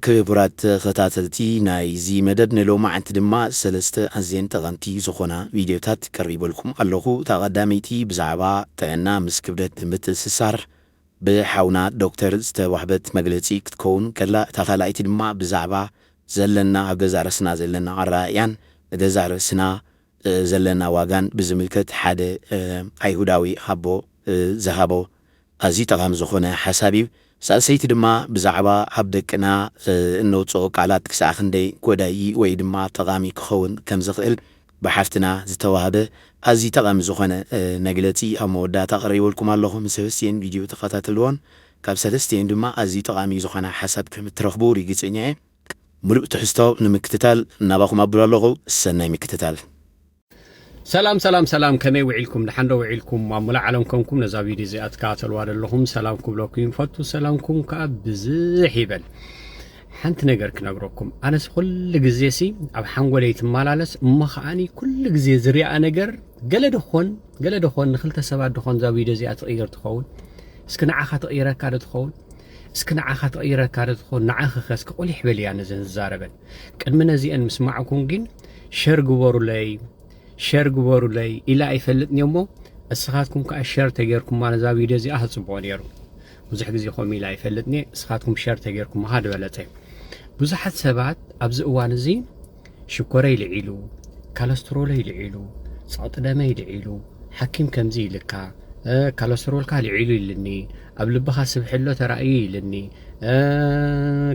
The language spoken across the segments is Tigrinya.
ክቡራት ተኸታተልቲ ናይዚ መደብ፣ ንሎማዓንቲ ድማ ሰለስተ ኣዝየን ጠቐምቲ ዝኾና ቪድዮታት ቀሪበልኩም ኣለኹ። እታ ቀዳመይቲ ብዛዕባ ጥዕና ምስ ክብደት ምትእስሳር ብሓውና ዶክተር ዝተዋህበት መግለጺ ክትከውን ከላ፣ እታ ካልኣይቲ ድማ ብዛዕባ ዘለና፣ ኣብ ገዛእ ርእስና ዘለና ኣረኣእያን ንገዛእ ርእስና፣ እ፣ ዘለና ዋጋን ብዝምልከት ሓደ፣ እ፣ ኣይሁዳዊ ኣቦ፣ እ፣ ዝሃቦ ኣዝዩ ጠቓሚ ዝኾነ ሓሳብ እዩ። ሳልሰይቲ ድማ ብዛዕባ ኣብ ደቅና፣ እ፣ እነውጽኦ ቃላት ክሳዕ ክንደይ ጎዳኢ ወይ ድማ ጠቓሚ ክኸውን ከም ዝኽእል ብሓፍትና ዝተዋህበ ኣዝዩ ጠቓሚ ዝኾነ፣ እ፣ መግለጺ ኣብ መወዳእታ ቀሪበልኩም ኣለኹ። ምስ ሰለስቲኤን ቪድዮ ተኸታተልዎን ካብ ሰለስቲኤን ድማ ኣዝዩ ጠቓሚ ዝኾነ ሓሳብ ከም እትረኽቡ ርግጸኛ እየ። ምሉእ ትሕዝቶ ንምክትታል ናባኹም ኣብሉ ኣለኹ። ሰናይ ምክትታል። ሰላም፣ ሰላም፣ ሰላም፣ ከመይ ውዒልኩም? ደሓን ዶ ውዒልኩም? ኣብ ሙሉእ ዓለም ኮንኩም ነዛ ቪድዮ እዚኣ ትከታተልዋ ዘለኹም ሰላም ክብለኩም ይፈቱ። ሰላምኩም ከኣ ብዝሕ ይበል። ሓንቲ ነገር ክነግረኩም፣ ኣነስ ኩሉ ግዜ ሲ ኣብ ሓንጎለይ ትመላለስ፣ እሞ ከኣኒ ኩሉ ግዜ ዝሪኣ ነገር ገለ ደኾን፣ ገለ ደኾን ንክልተ ሰባት ደኾን እዛ ቪድዮ እዚኣ ትቕይር ትኸውን። እስኪ ንዓኻ ትቕይረካ ዶ ትኸውን? እስኪ ንዓኻ ትቕይረካ ዶ ትኸውን? ንዓኺ ከ እስኪ ቁሊሕ በልያ ነዘን ዝዛረበን። ቅድሚ ነዚአን ምስማዕኩም ግን ሸር ግበሩለይ፣ ሸር ግበሩለይ ኢለ ኣይፈልጥን እየ እሞ፣ እስኻትኩም ከኣ ሸር ተጌርኩማ ነዛ ቪድዮ እዚኣ ክጽብቖ ነይሩ። ብዙሕ ግዜ ከምኡ ኢለ ኣይፈልጥን እየ፣ እስኻትኩም ሸር ተጌርኩማ ዝበለጸ። ብዙሓት ሰባት ኣብዚ እዋን እዚ ሽኮረይ ልዒሉ፣ ካለስትሮለይ ልዒሉ፣ ጸቕጢ ደመይ ልዒሉ፣ ሓኪም ከምዚ ኢልካ፣ እ፣ ካለስትሮልካ ልዒሉ ኢልኒ፣ ኣብ ልብኻ ስብሒ ኣሎ ተራእዩ ኢልኒ፣ እ፣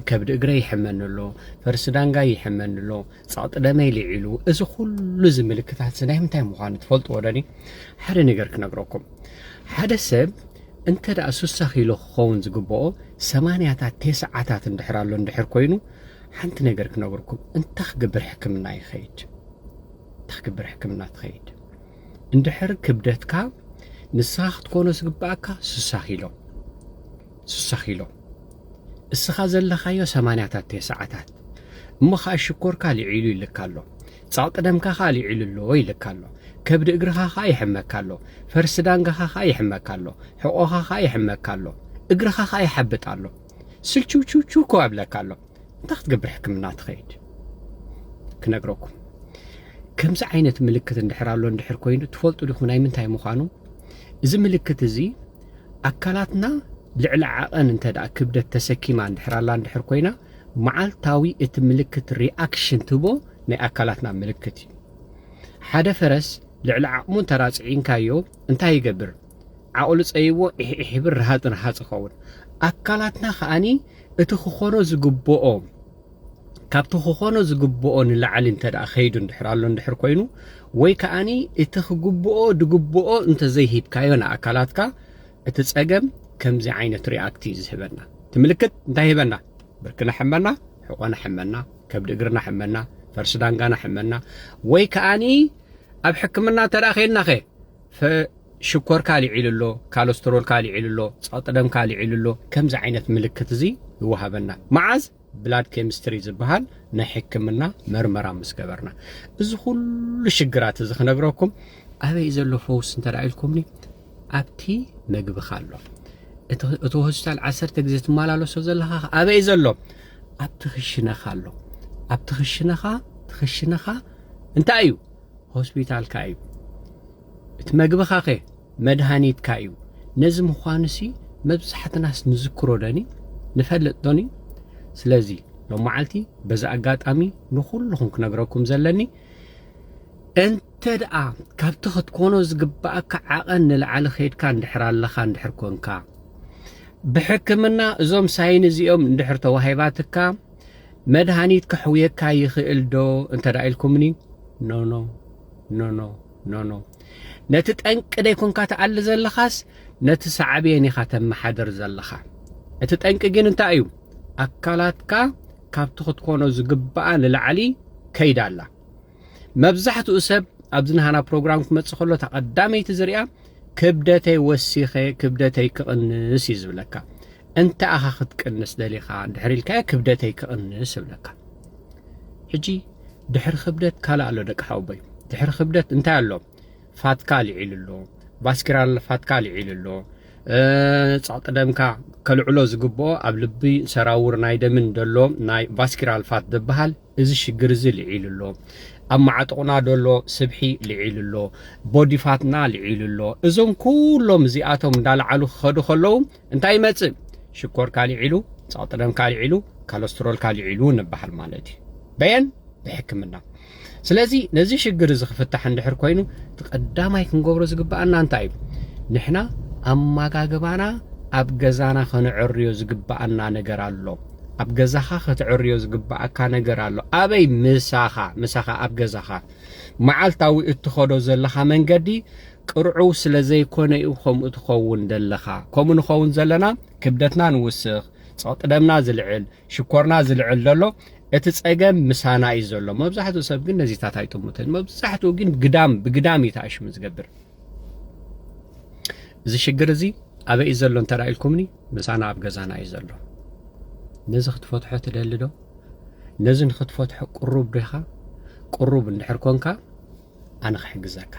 ከብዲ እግረይ ይሕመኒ ኣሎ፣ ፈርሲ ዳንጋይ ይሕመኒ ኣሎ፣ ጸቕጢ ደመይ ልዒሉ፣ እዚ ኩሉ እዚ ምልክታት እዚ ናይ ምንታይ ምዃኑ ትፈልጥዎ ዶ? ሓደ ነገር ክነግረኩም። ሓደ ሰብ እንተ ደኣ ሱሳ ኪሎ ክኸውን ዝግብኦ ሰማንያታት፣ ተስዓታት እንድሕር ኣሎ እንድሕር ኮይኑ፣ ሓንቲ ነገር ክነግርኩም፣ እንታይ ክገብር ሕክምና ይኸይድ? እንታይ ክገብር ሕክምና ትኸይድ? እንድሕር ክብደትካ ንስኻ ክትኮኖ ዝግብኣካ ሱሳ ኪሎ፣ ሱሳ ኪሎ፣ እስኻ ዘለኻዮ ሰማንያታት፣ ተስዓታት፣ እሞ ኸኣ ሽኮርካ ልዒሉ ይልካ ኣሎ፣ ጸቕጢ ደምካ ኸኣ ልዒሉ ኣሎ ይልካ ኣሎ፣ ከብዲ እግርኻ ኸኣ ይሕመካ ኣሎ፣ ፈርሲ ዳንጋኻ ኸኣ ይሕመካ ኣሎ፣ ሕቖኻ ኸኣ ይሕመካ ኣሎ፣ እግርኻ ኸኣ ይሓብጥ ኣሎ፣ ስልችውችውችው እኮ ኣብለካ ኣሎ። እንታይ ክትገብር ሕክምና ትኸይድ? ክነግረኩም። ከምዚ ዓይነት ምልክት እንድሕር ኣሎ እንድሕር ኮይኑ፣ ትፈልጡ ዲኹም ናይ ምንታይ ምዃኑ? እዚ ምልክት እዚ ኣካላትና ልዕሊ ዓቐን እንተ ደኣ ክብደት ተሰኪማ እንድሕር ኣላ እንድሕር ኮይና፣ መዓልታዊ እቲ ምልክት ሪኣክሽን ትህቦ ናይ ኣካላትና ምልክት እዩ። ሓደ ፈረስ ልዕሊ ዓቕሙ እንተ ደኣ ጽዒንካዮ እንታይ ይገብር? ዓቕሉ ጸይዎ ዒሕ ዒሕ ይብል፣ ረሃጽ ረሃጽ ይኸውን። ኣካላትና ከኣኒ እቲ ክኾኖ ዝግብኦ፣ ካብቲ ክኾኖ ዝግብኦ ንላዕሊ እንተ ደኣ ከይዱ እንድሕር ኣሎ እንድሕር ኮይኑ፣ ወይ ከኣኒ እቲ ክግብኦ ድግብኦ እንተ ዘይሂብካዮ ንኣካላትካ፣ እቲ ጸገም ከምዚ ዓይነት ሪኣክት እዩ ዝህበና። እቲ ምልክት እንታይ ይህበና? ብርክና ሕመና፣ ሕቖና ሕመና፣ ከብዲ እግርና ሕመና፣ ፈርሲ ዳንጋና ሕመና፣ ወይ ከኣኒ ኣብ ሕክምና እንተ ደኣ ኸይድናኸ፣ ፈ-፣ ሽኮርካ ልዒሉ ኣሎ፣ ካለስትሮልካ ልዒሉ ኣሎ፣ ጸቕጢ ደምካ ልዒሉ ኣሎ፣ ከምዚ ዓይነት ምልክት እዚ ይወሃበና። መዓዝ? ብላድ ኬሚስትሪ ዝበሃል ናይ ሕክምና መርመራ ምስ ገበርና። እዚ ኩሉ ሽግራት እዚ ክነግረኩም፣ ኣበይ ዘሎ ፈውስ እንተ ደኣ ኢልኩምኒ፣ ኣብቲ መግብኻ ኣሎ። እቲ፣ እቲ ሆስፒታል ዓሰርተ ግዜ ትመላለሶ ዘለኻ ኣበይ ዘሎ? ኣብቲ ክሽነኻ ኣሎ። ኣብቲ ክሽነኻ፣ እቲ ክሽነኻ እንታይ እዩ? ሆስፒታልካ እዩ። እቲ መግብኻኸ መድሃኒትካ እዩ። ነዚ ምዃኑሲ መብዛሕትናስ ንዝክሮ ዶኒ? ንፈልጥ ዶኒ? ስለዚ ሎም መዓልቲ በዚ ኣጋጣሚ ንኹልኹም ክነግረኩም ዘለኒ፣ እንተ ደኣ ካብቲ ክትኮኖ ዝግብኣካ ዓቐን ንላዕሊ ኸይድካ እንድሕር ኣለኻ እንድሕር ኮንካ፣ ብሕክምና እዞም ሳይን እዚኦም እንድሕር ተዋሂባትካ፣ መድሃኒት ከሕውየካ ይኽእል ዶ እንተ ደኣ ኢልኩምኒ፣ ኖ፣ ኖ፣ ኖ፣ ኖ፣ ኖ፣ ኖ። ነቲ ጠንቂ ደይኮንካ ትኣሊ ዘለኻስ፣ ነቲ ሳዕቤን ኢኻ ተመሓድር ዘለኻ። እቲ ጠንቂ ግን እንታይ እዩ? ኣካላትካ ካብቲ ክትኮኖ ዝግብኣ ንላዕሊ ከይዳ ኣላ። መብዛሕትኡ ሰብ ኣብዚ ናህና ፕሮግራም ክመጽእ ከሎ፣ እታ ቀዳመይቲ ዝሪኣ፣ "ክብደተይ ወሲኸ፣ ክብደተይ ክቕንስ" እዩ ዝብለካ። እንተ ኣኻ ክትቅንስ ደሊኻ እንድሕር ኢልካዮ፣ "ክብደተይ ክቕንስ" ይብለካ። ሕጂ ድሕሪ ክብደት ካልእ ኣሎ፣ ደቂ ሓወቦይ። ድሕሪ ክብደት እንታይ ኣሎ? ፋትካ ልዒሉ ኣሎ፣ ቫስኪራል ፋትካ ልዒሉ ኣሎ፣ ጸቕጢ ደምካ ከልዕሎ ዝግብኦ ኣብ ልቢ ሰራውር ናይ ደምን ደሎ ናይ ቫስኪራል ፋት ዝበሃል እዚ ሽግር እዚ ልዒሉ ኣሎ። ኣብ መዓጥቑና ደሎ ስብሒ ልዒሉ ኣሎ። ቦዲፋትና ልዒሉ ኣሎ። እዞም ኩሎም እዚኣቶም እንዳለዓሉ ክኸዱ ከለዉ እንታይ ይመጽእ? ሽኮርካ ልዒሉ፣ ጸቕጢ ደምካ ልዒሉ፣ ካለስትሮልካ ልዒሉ ንበሃል ማለት እዩ። በየን? ብሕክምና። ስለዚ ነዚ ሽግር እዚ ክፍታሕ እንድሕር ኮይኑ እቲ ቀዳማይ ክንገብሮ ዝግብኣና እንታይ እዩ? ንሕና ኣመጋግባና ኣብ ገዛና ከነዕርዮ ዝግብኣና ነገር ኣሎ። ኣብ ገዛኻ ከተዕርዮ ዝግብኣካ ነገር ኣሎ። ኣበይ? ምሳኻ፣ ምሳኻ ኣብ ገዛኻ። መዓልታዊ እትኸዶ ዘለኻ መንገዲ ቅርዑው ስለ ዘይኮነ እዩ ከምኡ ትኸውን ዘለኻ። ከምኡ ንኸውን ዘለና ክብደትና ንውስኽ፣ ጸቕጢ ደምና ዝልዕል፣ ሽኮርና ዝልዕል ዘሎ እቲ ጸገም ምሳና እዩ ዘሎ። መብዛሕትኡ ሰብ ግን ነዚታት ኣይጥሙትን። መብዛሕትኡ ግን ግዳም ብግዳም እዩ ተኣሽሙ ዝገብር። እዚ ሽግር እዚ ኣበይ እዩ ዘሎ እንተ ደኣ ኢልኩምኒ፣ ምሳና ኣብ ገዛና እዩ ዘሎ። ነዚ ክትፈትሖ ትደሊ ዶ? ነዚ ንክትፈትሖ ቅሩብ ዲኻ? ቅሩብ እንድሕር ኮንካ፣ ኣነ ክሕግዘካ።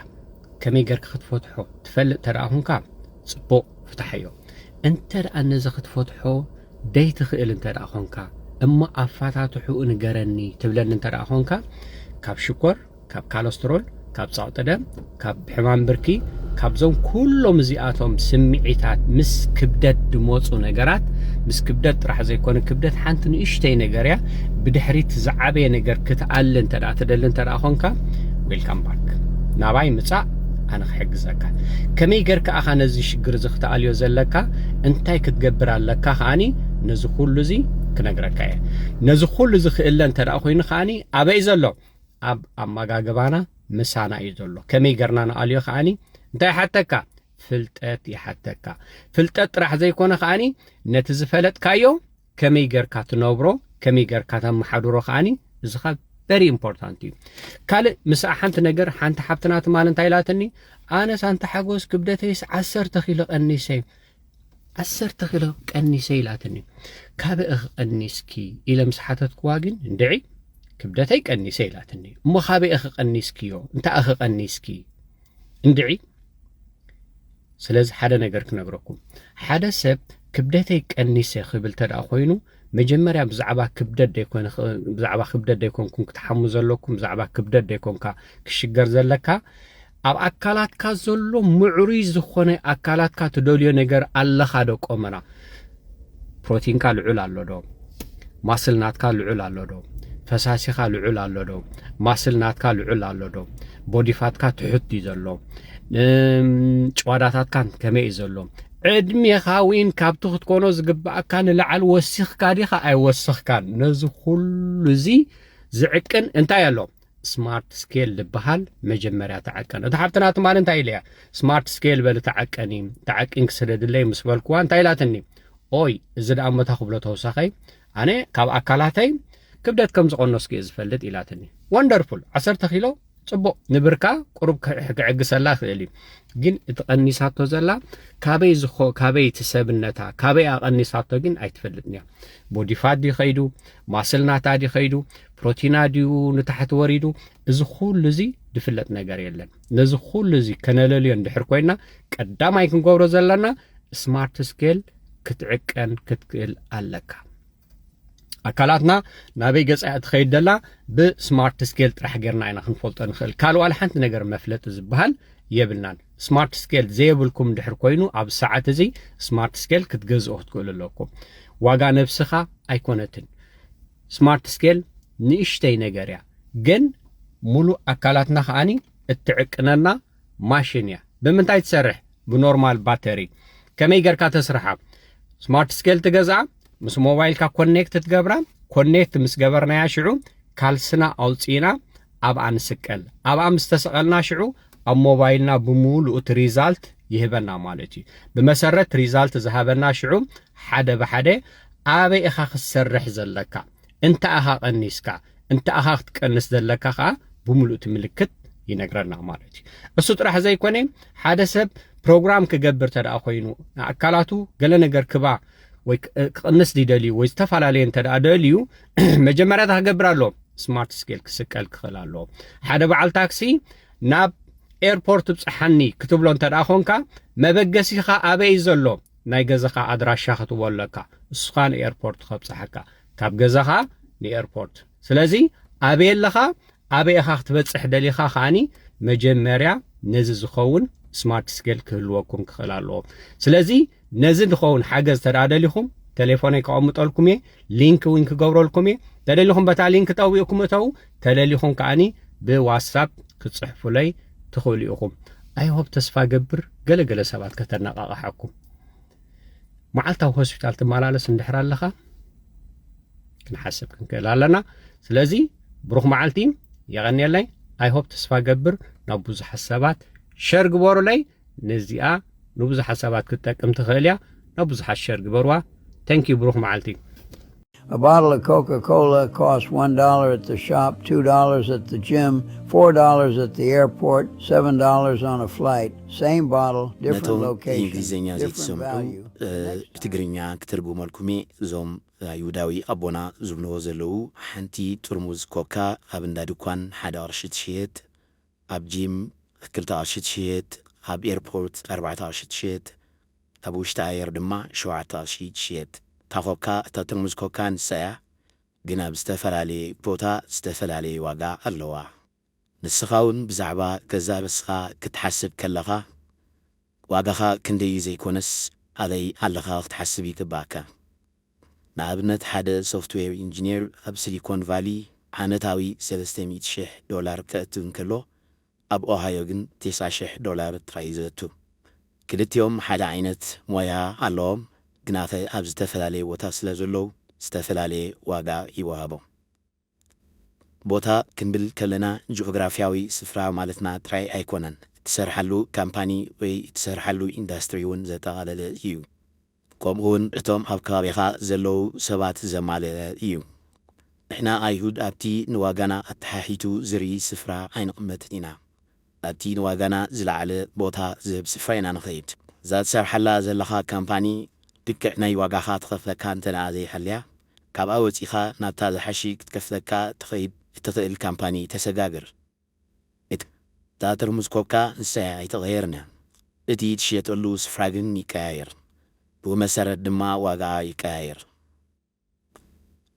ከመይ ጌርካ ክትፈትሖ ትፈልጥ እንተ ደኣ ኾንካ፣ ጽቡቕ፣ ፍታሓዮ። እንተ ደኣ ነዚ ክትፈትሖ ደይትኽእል እንተ ደኣ ኾንካ፣ እሞ ኣፋታትሕኡ ንገረኒ ትብለኒ እንተ ደኣ ኾንካ፣ ካብ ሽኮር፣ ካብ ካለስትሮል፣ ካብ ጸቕጢ ደም፣ ካብ ሕማም ብርኪ፣ ካብዞም ኩሎም እዚኣቶም ስምዒታት ምስ ክብደት ዝመጹ ነገራት፣ ምስ ክብደት ጥራሕ ዘይኮነ፣ ክብደት ሓንቲ ንእሽተይ ነገር እያ፣ ብድሕሪት ዝዓበየ ነገር ክትኣሊ እንተ ደኣ ትደሊ እንተ ደኣ ኾንካ፣ ዌልካም ባክ። ናባይ ምጻእ፣ ኣነ ክሕግዘካ። ከመይ ጌርካ ኢኻ ነዚ ሽግር እዚ ክትኣልዮ ዘለካ? እንታይ ክትገብር ኣለካ ከኣኒ ነዚ ኩሉ እዚ ክነግረካ እየ። ነዚ ኩሉ እዚ ክእለ እንተ ደኣ ኮይኑ ከኣኒ ኣበይ ዘሎ? ኣብ ኣመጋግባና ምሳና እዩ ዘሎ። ከመይ ጌርና ንኣልዮ ከኣኒ እንታይ ይሓተካ? ፍልጠት ይሓተካ። ፍልጠት ጥራሕ ዘይኮነ ከኣኒ ነቲ ዝፈለጥካዮ ከመይ ጌርካ ትነብሮ፣ ከመይ ጌርካ ተመሓድሮ ከኣኒ እዚ ኸኣ very important እዩ። ካልእ ምስኣ ሓንቲ ነገር፣ ሓንቲ ሓብትና ትማል እንታይ ኢላትኒ? ኣነስ ኣንታ ሓጎስ ክብደተይስ ዓሰርተ ኪሎ ቀኒሰ፣ ዓሰርተ ኪሎ ቀኒሰ ኢላትኒ። ካበይ ኢኺ ቀኒስኪ? ኢለ ምስ ሓተትክዋ ግን እንድዒ ክብደተይ ቀኒሰ ኢላትኒ። እሞ ካበይ ኢኺ ቀኒስክዮ? እንታይ ኢኺ ቀኒስኪ? እንድዒ ስለዚ ሓደ ነገር ክነግረኩም። ሓደ ሰብ ክብደተይ ቀኒሰ ክብል እንተ ደኣ ኮይኑ፣ መጀመርያ ብዛዕባ ክብደት ደይኮነ፣ ብዛዕባ ክብደት ደይኮንኩም ክትሓሙ ዘለኩም፣ ብዛዕባ ክብደት ደይኮንካ ክሽገር ዘለካ፣ ኣብ ኣካላትካ ዘሎ ምዕሩይ ዝኾነ ኣካላትካ ትደልዮ ነገር ኣለኻ ዶ ቆመና? ፕሮቲንካ ልዑል ኣሎ ዶ? ማስል ናትካ ልዑል ኣሎ ዶ? ፈሳሲኻ ልዑል ኣሎ ዶ? ማስል ናትካ ልዑል ኣሎ ዶ? ቦዲ ፋትካ ትሑት ድዩ ዘሎ? እም፣ ጭዋዳታትካ ከመይ እዩ ዘሎ? ዕድሜኻ እውን ካብቲ ክትኮኖ ዝግብኣካ ንላዕሊ ወሲኽካ ዲኻ ኣይወሰኽካን? ነዚ ኩሉ እዚ ዝዕቅን እንታይ ኣሎ? ስማርት ስኬል ዝበሃል መጀመርያ ተዓቀን። እታ ሓብትና ትማሊ እንታይ ኢለያ? ስማርት ስኬል በሊ ተዓቀኒ፣ ተዓቂን ክስደድለይ ምስ በልክዋ እንታይ ኢላትኒ? ኦይ፣ እዚ ደኣ እሞ እንታይ ክብሎ ተወሳኸይ? ኣነ ካብ ኣካላተይ ክብደት ከም ዝቐነስኩ እየ ዝፈልጥ ኢላትኒ። ወንደርፉል፣ ዓሰርተ ኪሎ ጽቡቕ፣ ንብርካ ቁሩብ ክዕ-፣ ክዕግሰላ ይኽእል እዩ። ግን እቲ ቀኒሳቶ ዘላ ካበይ ዝኾ-፣ ካበይ እቲ ሰብነታ፣ ካበይ ኣቐኒሳቶ ግን ኣይትፈልጥን እያ። ቦዲ ፋት ድዩ ኸይዱ፣ ማስል ናታ ድዩ ኸይዱ፣ ፕሮቲና ድዩ ንታሕቲ ወሪዱ፣ እዚ ኩሉ እዚ ዝፍለጥ ነገር የለን። ነዚ ኩሉ እዚ ከነለልዮ እንድሕር ኮይና፣ ቀዳማይ ክንገብሮ ዘለና ስማርት ስኬል ክትዕቀን ክትክእል ኣለካ። ኣካላትና ናበይ ገጻ እያ ትኸይድ ደላ ብስማርት ስኬል ጥራሕ ጌርና ኢና ክንፈልጦ ንኽእል። ካልእ ዋላ ሓንቲ ነገር መፍለጢ ዝበሃል የብልናን። ስማርት ስኬል ዘየብልኩም እንድሕር ኮይኑ፣ ኣብ ሰዓት እዚ ስማርት ስኬል ክትገዝኡ ክትክእሉ ኣለኩም። ዋጋ ነብስኻ ኣይኮነትን። ስማርት ስኬል ንእሽተይ ነገር እያ፣ ግን ሙሉእ ኣካላትና ከኣኒ እትዕቅነና ማሽን እያ። ብምንታይ ትሰርሕ? ብኖርማል ባተሪ። ከመይ ጌርካ ተስርሓ? ስማርት ስኬል ትገዝኣ፣ ምስ ሞባይልካ ኮኔክት ትገብራ። ኮኔክት ምስ ገበርናያ ሽዑ ካልስና ኣውፂእና ኣብኣ ንስቀል። ኣብኣ ምስ ተሰቐልና ሽዑ ኣብ ሞባይልና ብምሉኡ እቲ ሪዛልት ይህበና ማለት እዩ። ብመሰረት ሪዛልት ዝሃበና ሽዑ ሓደ ብሓደ ኣበይ ኢኻ ክትሰርሕ ዘለካ፣ እንታይ ኢኻ ቀኒስካ፣ እንታይ ኢኻ ክትቀንስ ዘለካ ከኣ ብምሉእ እቲ ምልክት ይነግረና ማለት እዩ። እሱ ጥራሕ ዘይኮነ፣ ሓደ ሰብ ፕሮግራም ክገብር እንተ ደኣ ኮይኑ፣ ንኣካላቱ ገለ ነገር ክባ ወይ ክ-፣ ክቕንስ ድዩ ደልዩ ወይ ዝተፈላለየ እንተ ደኣ ደልዩ፣ መጀመርያ እንታይ ክገብር ኣለዎ? ስማርት ስኬል ክስቀል ክኽእል ኣለዎ። ሓደ በዓል ታክሲ ናብ ኤርፖርት ብጽሓኒ ክትብሎ እንተ ደኣ ኾንካ፣ መበገሲኻ ኣበይ እዩ ዘሎ? ናይ ገዛኻ ኣድራሻ ክትቦ ኣለካ። እሱኻ ንኤርፖርት ከብፅሓካ፣ ካብ ገዛኻ ንኤርፖርት። ስለዚ ኣበይ ኣለኻ፣ ኣበይ ኢኻ ክትበፅሕ ደሊኻ ከዓኒ መጀመርያ ነዚ ዝኸውን ስማርት ስኬል ክህልወኩም ክኽእል ኣለዎ። ስለዚ ነዚ ዝኸውን ሓገዝ ተደኣ ደሊኹም፣ ቴሌፎነይ ከቐምጠልኩም እየ፣ ሊንክ እውን ክገብረልኩም እየ። ተደሊኹም በታ ሊንክ ጠዊቕኩም እተው፣ ተደሊኹም ከዓኒ ብዋትሳፕ ክትፅሕፉለይ ትኽእሉ ኢኹም። ኣይሆብ ተስፋ ገብር ገለገለ ሰባት ከተነቓቕሓኩም። መዓልታዊ ሆስፒታል ትመላለስ እንድሕር ኣለኻ ክንሓስብ ክንክእል ኣለና። ስለዚ ብሩኽ መዓልቲ፣ የቐንየለይ። ኣይሆብ ተስፋ ገብር ናብ ብዙሓት ሰባት ሸር ግበሩለይ። ነዚኣ ንብዙሓት ሰባት ክትጠቅም ትኽእል እያ። ናብ ብዙሓት ሸር ግበርዋ። ተንኪዩ። ብሩኽ መዓልቲ። A bottle of Coca Cola costs one dollar at the shop, two dollars at the gym, four dollars at the airport, seven dollars on a flight. Same bottle, different ነቶም location, እንግሊዝኛ different ዘይትሰምዑ value. እ፣ ብትግርኛ ክትርጉመልኩም እየ። እዞም ኣይሁዳዊ ኣቦና ዝብልዎ ዘለዉ፣ ሓንቲ ጥርሙዝ ኮካ ኣብ እንዳ ድኳን ሓደ ቅርሺ ትሽየጥ፣ ኣብ ጂም ክልተ ቅርሺ ትሽየጥ፣ ኣብ ኤርፖርት ኣርባዕተ ቅርሺ ትሽየጥ፣ ኣብ ውሽጢ ኣየር ድማ ሸውዓተ ቅርሺ ትሽየጥ። እታ ኮካ፣ እታ ጥርሙዝ ኮካ ንሳ እያ፣ ግን ኣብ ዝተፈላለየ ቦታ ዝተፈላለየ ዋጋ ኣለዋ። ንስኻ እውን ብዛዕባ ገዛ ርእስኻ ክትሓስብ ከለኻ፣ ዋጋኻ ክንደይ እዩ ዘይኮነስ፣ ኣበይ ኣለኻ ክትሓስብ ይግባእካ። ንኣብነት፣ ሓደ ሶፍትዌር ኢንጂነር ኣብ ሲሊኮን ቫሊ ዓመታዊ ሰለስተ ሚእቲ ሽሕ ዶላር ከእቱ እንከሎ፣ ኣብ ኦሃዮ ግን ተስዓ ሽሕ ዶላር ጥራይ እዩ ዘእቱ። ክልቲኦም ሓደ ዓይነት ሞያ ኣለዎም፣ ግናኸ ኣብ ዝተፈላለየ ቦታ ስለ ዘለዉ ዝተፈላለየ ዋጋ ይወሃቦም። ቦታ ክንብል ከለና ጂኦግራፍያዊ ስፍራ ማለትና ጥራይ ኣይኮነን፣ እትሰርሓሉ ካምፓኒ ወይ እትሰርሓሉ ኢንዳስትሪ እውን ዘጠቓለለ እዩ። ከምኡ እውን እቶም ኣብ ከባቢኻ ዘለዉ ሰባት ዘማልአ እዩ። ንሕና ኣይሁድ ኣብቲ ንዋጋና ኣተሓሒቱ ዝርኢ ስፍራ ኣይንቕመጥን ኢና። ኣብቲ ንዋጋና ዝለዓለ ቦታ ዝህብ ስፍራ ኢና ንኸይድ። እዛ ትሰርሓላ ዘለኻ ካምፓኒ ልክዕ ናይ ዋጋኻ ትኸፍለካ እንተ ደኣ ዘይሃልያ፣ ካብኣ ወጺኻ ናብታ ዝሓሺ ክትከፍለካ ትኸይድ እትኽእል ካምፓኒ ተሰጋግር። እታ ጥርሙዝ ኮካ ንሳ እያ ኣይትቐየርን እያ። እቲ ትሽየጠሉ ስፍራ ግን ይቀያየር። ብኡ መሰረት ድማ ዋጋኣ ይቀያየር።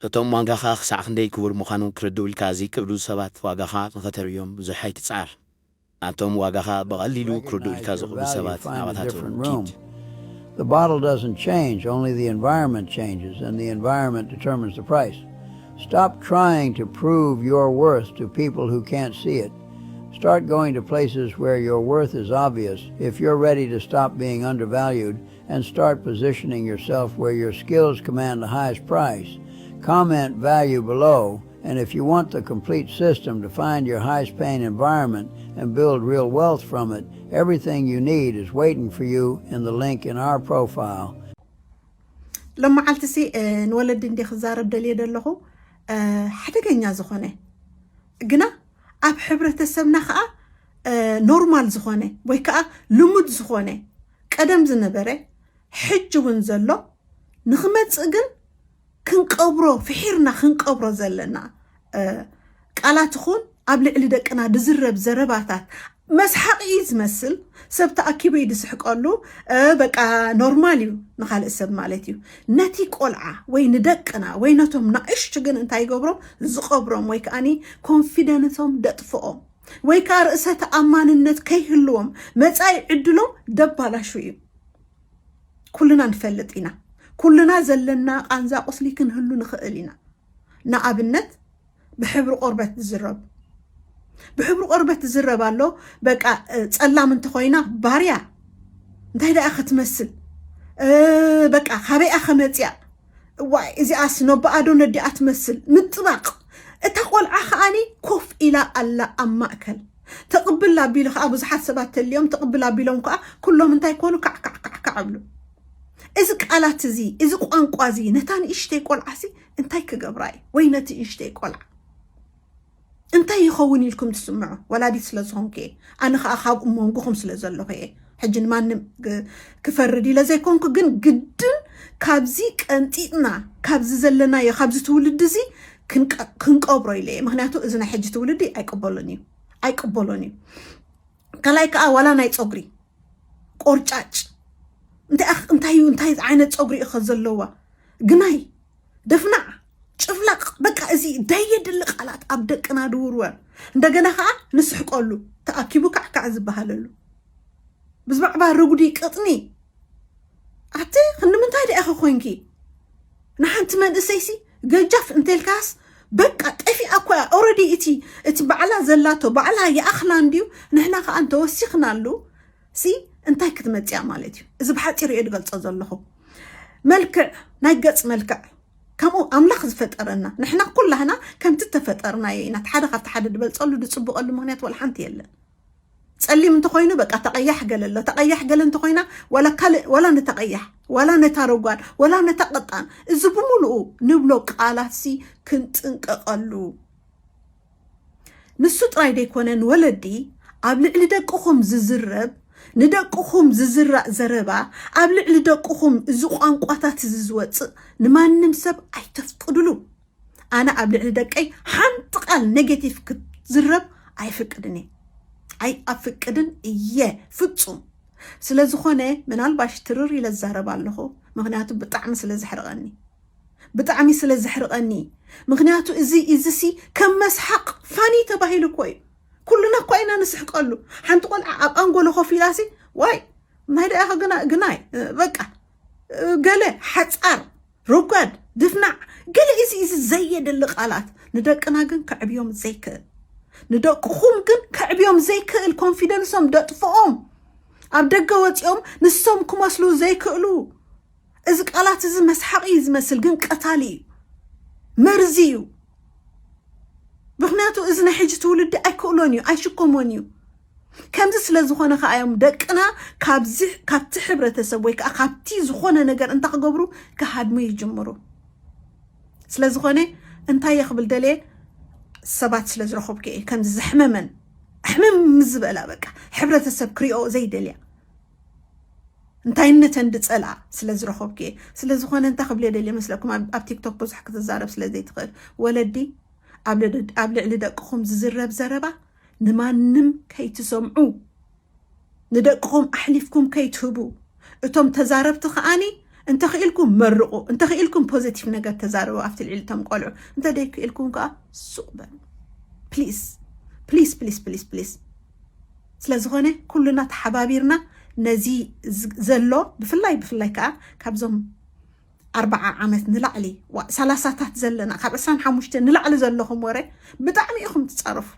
እቶም ዋጋኻ ክሳዕ ክንደይ ክቡር ምዃኑ ክርድኡልካ ዘይክእሉ ሰባት ዋጋኻ ንኸተርእዮም ብዙሕ ኣይትጽዓር። ኣቶም ዋጋኻ ብቐሊሉ ክርድኡልካ ዝኽእሉ ሰባት ናባታቶም ኪድ። The bottle doesn't change, only the environment changes, and the environment determines the price. Stop trying to prove your worth to people who can't see it. Start going to places where your worth is obvious if you're ready to stop being undervalued and start positioning yourself where your skills command the highest price. Comment value below, and if you want the complete system to find your highest paying environment and build real wealth from it, everything you need is waiting for you in the link in our profile. ሎመዓልቲ ሲ ንወለዲ እንዲ ክዛረብ ደልየ ዘለኹ ሓደገኛ ዝኾነ ግና ኣብ ሕብረተሰብና ከዓ ኖርማል ዝኾነ ወይ ከዓ ልሙድ ዝኾነ ቀደም ዝነበረ ሕጂ እውን ዘሎ ንክመፅእ ግን ክንቀብሮ ፍሒርና ክንቀብሮ ዘለና ቃላት ይኹን ኣብ ልዕሊ ደቅና ዝዝረብ ዘረባታት መስሓቂ እዩ ዝመስል። ሰብ ተኣኪቡ እዩ ዝስሕቀሉ። በቃ ኖርማል እዩ ንካልእ ሰብ ማለት እዩ። ነቲ ቆልዓ ወይ ንደቅና ወይ ነቶም ናእሽቱ ግን እንታይ ይገብሮም? ዝቐብሮም ወይ ከዓኒ ኮንፊደንሶም ደጥፍኦም ወይ ከዓ ርእሰ ተኣማንነት ከይህልዎም መፃኢ ዕድሎም ደባላሹ እዩ። ኩልና ንፈልጥ ኢና። ኩልና ዘለና ቃንዛ ቁስሊ ክንህሉ ንኽእል ኢና። ንኣብነት ብሕብሪ ቆርበት ዝዝረብ ብሕብሪ ቆርበት ዝዝረብ ኣሎ። በቃ ጸላም እንተኾይና ባርያ እንታይ ደኣ ክትመስል በቃ ካበይኣ ከመፅያ እዋይ እዚኣስ ነቦኣዶ ነዲኣ ትመስል ምጥባቕ። እታ ቆልዓ ከዓኒ ኮፍ ኢላ ኣላ ኣብ ማእከል ተቕብል ኣቢሉ ከዓ ብዙሓት ሰባት ተልዮም ተቕብል ኣቢሎም ከዓ ኩሎም እንታይ ኮኑ ካዕካዕካዕካዕ እብሉ። እዚ ቃላት እዚ እዚ ቋንቋ እዚ ነታ ንእሽተይ ቆልዓ ሲ እንታይ ክገብራ እዩ ወይ ነቲ ንእሽተይ ቆልዓ እንታይ ይኸውን ኢልኩም ትስምዑ? ወላዲት ስለ ዝኾንኩ እየ። ኣነ ከዓ ካብ እሞ ንጉኹም ስለ ዘለኹ እየ። ሕጂ ንማንም ክፈርድ ኢለ ዘይኮንኩ ግን ግድን ካብዚ ቀንጢጥና ካብዚ ዘለናዮ ካብዚ ትውልዲ እዚ ክንቀብሮ ኢለ እየ። ምክንያቱ እዚ ናይ ሕጂ ትውልዲ ኣይቅበሎን እዩ ኣይቅበሎን እዩ። ካልኣይ ከዓ ዋላ ናይ ፀጉሪ ቆርጫጭ እንታይ እንታይ እዩ እንታይ ዓይነት ፀጉሪ እዩ ዘለዋ ግናይ ደፍናዕ ጭፍላቅ በቃ እዚ ደየድሊ ቃላት ኣብ ደቅና ድውርወር እንደገና ከዓ ንስሕቀሉ ተኣኪቡ ካዕካዕ ዝበሃለሉ ብዝማዕባ ርጉዲ ቅጥኒ ኣቲ ክንምንታይ ደኣ ኮንኪ ንሓንቲ መንእሰይሲ ገጃፍ እንተልካስ በቃ ጠፊኣ እኮ ኦረዲ እቲ እቲ ባዕላ ዘላቶ ባዕላ ይኣኽላ እንድዩ ንሕና ከዓ እንተወሲኽናሉ ሲ እንታይ ክትመፅያ ማለት እዩ እዚ ብሓፂሩ እየ ዝገልፆ ዘለኹ መልክዕ ናይ ገፅ መልክዕ ከምኡ ኣምላኽ ዝፈጠረና ንሕና ኩላህና ከምቲ ተፈጠርናዮ ኢና ሓደ ካብቲ ሓደ ዝበልፀሉ ዝፅብቐሉ ምክንያት ወላ ሓንቲ የለን ፀሊም እንተኮይኑ በቃ ተቐያሕ ገለ ኣሎ ተቐያሕ ገለ እንተኮይና ወላ ካልእ ወላ ነታ ቀያሕ ወላ ነታ ረጓድ ወላ ነታ ቀጣን እዚ ብምሉኡ ንብሎ ቃላት ሲ ክንጥንቀቐሉ ንሱ ጥራይ ደይኮነ ንወለዲ ኣብ ልዕሊ ደቅኹም ዝዝረብ ንደቅኹም ዝዝራእ ዘረባ ኣብ ልዕሊ ደቅኹም እዚ ቋንቋታት እዚ ዝወፅእ ንማንም ሰብ ኣይተፍቅድሉ ኣነ ኣብ ልዕሊ ደቀይ ሓንቲ ቃል ኔጌቲቭ ክትዝረብ ኣይፍቅድን እየ ኣይኣፍቅድን እየ ፍፁም ስለ ዝኾነ ምናልባሽ ትርር ኢለ ዝዛረብ ኣለኹ ምክንያቱ ብጣዕሚ ስለ ዘሕርቐኒ ብጣዕሚ ስለ ዘሕርቐኒ ምክንያቱ እዚ እዚ ሲ ከም መስሓቅ ፋኒ ተባሂሉ እኮ እዩ ኩልና እኳ ኢና ንስሕቀሉ ሓንቲ ቆልዓ ኣብ ኣንጎሎ ኮፍ ኢላሲ ዋይ ናይ ደኣኸ ግና ግናይ በቃ ገለ ሓፃር ሮጓድ ድፍናዕ ገለ እዚ እዚ ዘየደሊ ቃላት ንደቅና ግን ከዕብዮም ዘይክእል ንደቅኹም ግን ከዕብዮም ዘይክእል ኮንፊደንሶም ደጥፍኦም ኣብ ደገ ወፂኦም ንሶም ክመስሉ ዘይክእሉ እዚ ቃላት እዚ መስሓቂ እዩ ዝመስል ግን ቀታሊ እዩ መርዚ እዩ ምክንያቱ እዚ ናይ ሕጂ ትውልዲ ኣይክእሎን እዩ ኣይሽኮሞን እዩ ከምዚ ስለ ዝኾነ ከዓ እዮም ደቅና ካብዚ ካብቲ ሕብረተሰብ ወይ ከዓ ካብቲ ዝኾነ ነገር እንታይ ክገብሩ ክሃድሙ ይጅምሩ ስለ ዝኾነ እንታይ እየ ክብል ደልየ ሰባት ስለ ዝረኸብኩ እየ ከምዚ ዘሕመመን ኣሕምም ምስ ዝበላ በቃ ሕብረተሰብ ክሪኦ ዘይደልያ እንታይነተን ድፀልኣ ስለ ዝረኸብኩ እየ ስለ ዝኾነ እንታይ ክብል እየ ደልየ መስለኩም ኣብ ቲክቶክ ብዙሕ ክትዛረብ ስለ ዘይትኽእል ወለዲ ኣብ ልዕሊ ደቅኹም ዝዝረብ ዘረባ ንማንም ከይትሰምዑ ንደቅኹም ኣሕሊፍኩም ከይትህቡ እቶም ተዛረብቲ ከዓኒ እንተኽኢልኩም መርቑ እንተኽኢልኩም ፖዚቲቭ ነገር ተዛረቡ ኣብቲ ልዕሊ እቶም ቆልዑ እንተደይክኢልኩም ከዓ ሱቕ በሉ ፕሊስ ፕሊስ ፕሊስ ፕሊስ ፕሊስ ስለ ዝኾነ ኩሉና ተሓባቢርና ነዚ ዘሎ ብፍላይ ብፍላይ ከዓ ካብዞም ኣርባዓ ዓመት ንላዕሊ ሰላሳታት ዘለና ካብ ዕስራን ሓሙሽተን ንላዕሊ ዘለኹም ወረ ብጣዕሚ ኢኹም ትፃረፉ